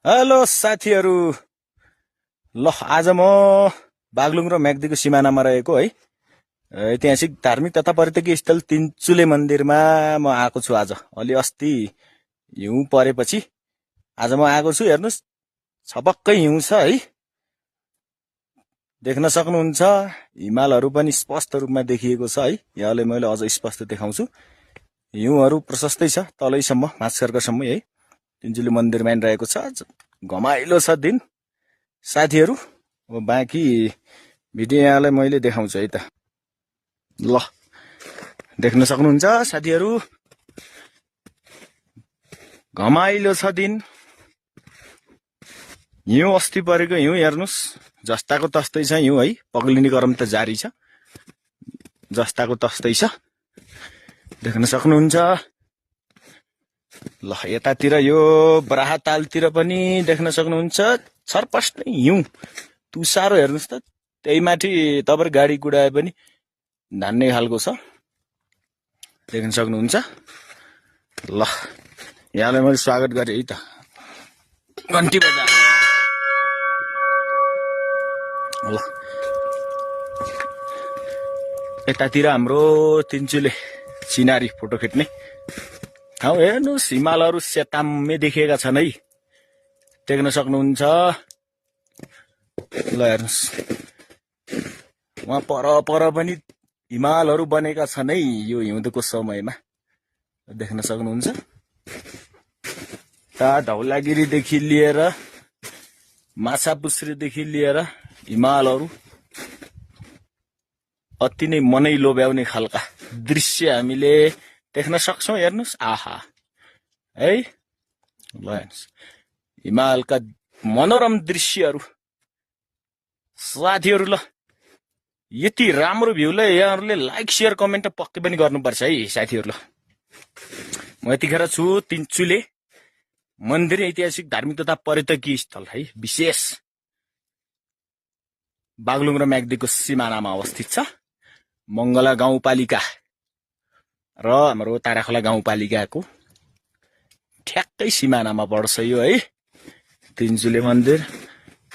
Hello साथीहरू। ल आज म बागलुङ र म्याग्दीको सिमानामा रहेको है ऐतिहासिक धार्मिक तथा पर्यटकीय स्थल तिनचुले मन्दिरमा म आएको छु। आज अलि अस्ति हिउँ परेपछि आज म आएको छु। हेर्नुस्, छपक्कै हिउँ छ है, देख्न सक्नुहुन्छ। हिमालहरू पनि स्पष्ट रूपमा देखिएको छ है। यहाँले मैले अझ स्पष्ट देखाउँछु। हिउँहरू प्रशस्तै छ, तलैसम्म माछर्कसम्म है। तिनचुले मन्दिरमा रहेको छ। आज घमाइलो छ दिन साथीहरू। अब बाँकी भिडियो यहाँलाई मैले देखाउँछु है त। ल देख्न सक्नुहुन्छ साथीहरू, घमाइलो छ दिन। हिउँ अस्ति परेको हिउँ हेर्नुस्, जस्ताको तस्तै छ हिउँ है। पग्लिने क्रम त जारी छ, जस्ताको तस्तै छ, देख्न सक्नुहुन्छ। ल यतातिर यो बराहा तालतिर पनि देख्न सक्नुहुन्छ छरपस्ट हिउँ तुसारो हेर्नुस् त। त्यही माथि तपाईहरु गाडी कुदाए पनि धान्ने खालको छ, देख्न सक्नुहुन्छ। ल यहाँलाई मैले स्वागत गरे है त, घन्टी बजा। ल यतातिर हाम्रो तिनचुले सिनारी फोटो खिच्ने ठाउँ हेर्नुस्। हिमालहरू सेताम्मे देखिएका छन् है, देख्न सक्नुहुन्छ। ल हेर्नुस्, वहाँ पर पनि हिमालहरू बनेका छन् है यो हिउँदको समयमा, देख्न सक्नुहुन्छ। धौलागिरीदेखि लिएर माछापुच्छ्रेदेखि लिएर हिमालहरू अति नै मनै लोभ्याउने खालका दृश्य हामीले देख्न सक्छौं। हेर्नुस्, आहा है। ल हेर्नुस्, हिमालका मनोरम दृश्यहरू साथीहरू। ल यति राम्रो भ्यूलाई यहाँहरूले लाइक शेयर कमेन्ट पक्कै पनि गर्नुपर्छ है साथीहरू। ल म यतिखेर छु तिनचुले मन्दिर, ऐतिहासिक धार्मिक तथा पर्यटकीय स्थल है, विशेष बागलुङ र म्याग्दीको सिमानामा अवस्थित छ। मंगला गाउँपालिका र हाम्रो ताराखोला गाउँपालिकाको ठ्याक्कै सिमानामा पर्छ यो है तिनचुले मन्दिर।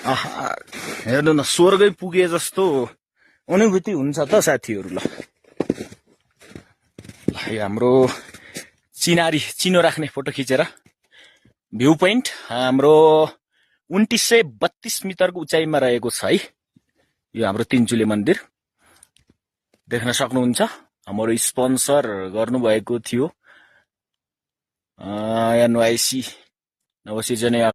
आहा हेर्नु न, स्वर्गै पुगे जस्तो अनुभूति हुन्छ त साथीहरू। ल हाम्रो चिनारी चिनो राख्ने फोटो खिचेर भ्यू पोइन्ट हाम्रो 2932 मिटरको उचाइमा रहेको छ है यो हाम्रो तिनचुले मन्दिर, देख्न सक्नुहुन्छ। हाम्रो स्पोन्सर गर्नुभएको थियो NYC नवसिर्जना